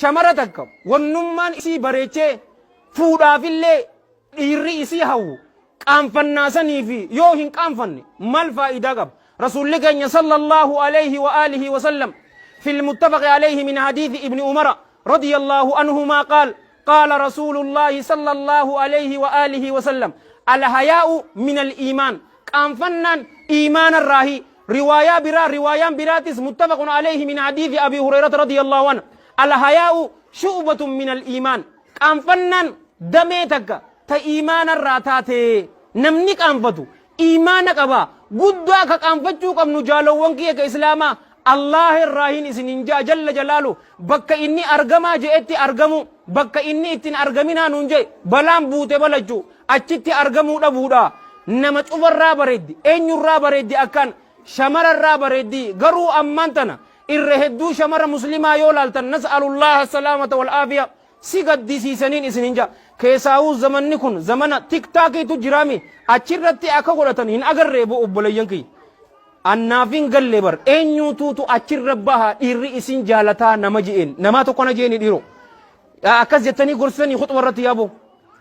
Shamara takka wannummaan isii bareechee fuudhaafillee dhiirri isii hawwu qaanfannaa sanii fi yoo hin qaanfanne maal faayidaa qaba? Rasuulli keenya sallallahu alayhi wa alihi wa sallam fil muttafaqi alayhi min hadiisi ibni Umara radiyallahu anhumaa qaal qaala rasuulullaahi sallallahu alayhi wa alihi wa sallam alhayaa'u min al-iimaan qaanfannaan iimaana irraahi. Riwaayaa biraa riwaayaan biraatis muttafaqun alayhi min hadiisi Abi Hurayrata radiyallahu anhu alhayaa'u shu'batun min al-iimaan Qaanfannaan damee takka ta iimaanarraa taate. Namni qaanfatu iimaana qaba. Guddaa ka qaanfachuu qabnu jaalowwan kiyya ka islaamaa Allaah irraahin isinin ja'a jalla jalaalu bakka inni argamaa je'etti argamuu, bakka inni itti hin argaminaa nuun je'e balaan buute balachu achitti argamuu dhabuudha. Nama cufarraa bareeddi. Eenyurraa bareeddi akkaan? Shamararraa bareeddi. Garuu ammaan tana irra hedduu shamara muslimaa yoo laaltan nas'alullaaha salaamata wal aafiya si gaddisiisaniin isinin ja'a. Keessaawuu zamanni kun zamana tiktaakiitu jiraami achirratti akka godhatan hin agarree bo obboleeyyan kiyya. Annaaf hin galle bar eenyuutuutu achirra baha dhiirri isin jaalataa nama je'een namaa tokko na je'eni dhiiroo. Akkas jettanii gorsitanii khuxba irratti yaaboo.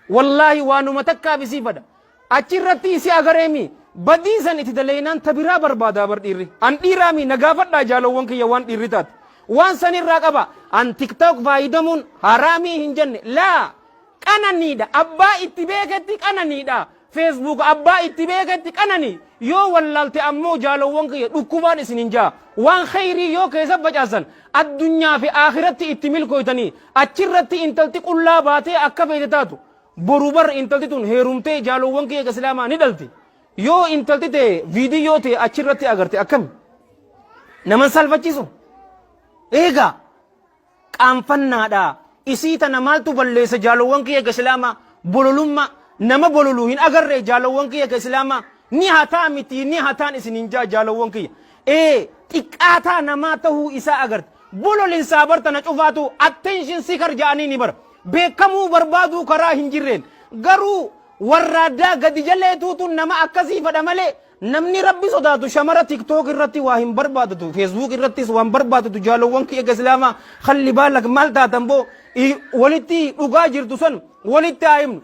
Wallaahi waanuma takkaaf isii fada. Achi irratti isi agaree mi? Badii san iti daleeynaan ta biraa barbaadaa bar dhiirri. An dhiiraa mi? Na gaafadhaa jaalowwan kiyya waan dhiirri taate. Waan san irraa qaba. An tiktok faaydamuun haraamii hin jenne. Laa! Qananiidha. Abbaa itti beeketti qananiidha. Facebook abbaa itti beeketti qananii. Yoo wallaalte ammoo jaalowwan kiyya dhukkubaan isinin ja'a. Waan kheyrii yoo keessa facaasan addunyaa fi aakhiratti itti milkooytanii achirratti intalti qullaa baatee akka feete taatu. Boru bar intalti tun heerumtee jaalowwan kiyya ka islaamaa ni dhalti. Yoo intalti tee viidiyyoo tee achirratti agarte akkami? Naman salfachiisu? Eegaa qaanfannaadha. Isii tana maaltu balleessa jaalowwan kiyya ka islaamaa? Bololummaa nama bololu hin agarree jaalowwan kiyya ka islaamaa? Ni hataa miti ni hataan isin hin jaa jaalowwan kiyya. Ee xiqqaataa namaa tahuu isaa agarte. Bololinsaa bar tana cufaatu attention seeker ja'anii ni bara. Beekamuu barbaaduu karaa hin jirreen. Garuu warraaddaa gadi jaleetuutu nama akkasii fedha malee namni Rabbi sodaatu shamara TikTok irratti waa hin barbaadatu. Facebook irrattis waan barbaadatu jaalowwan kiyya islaamaa khalli baalak maal taatan boo walitti dhugaa jirtu san walitti haa himnu.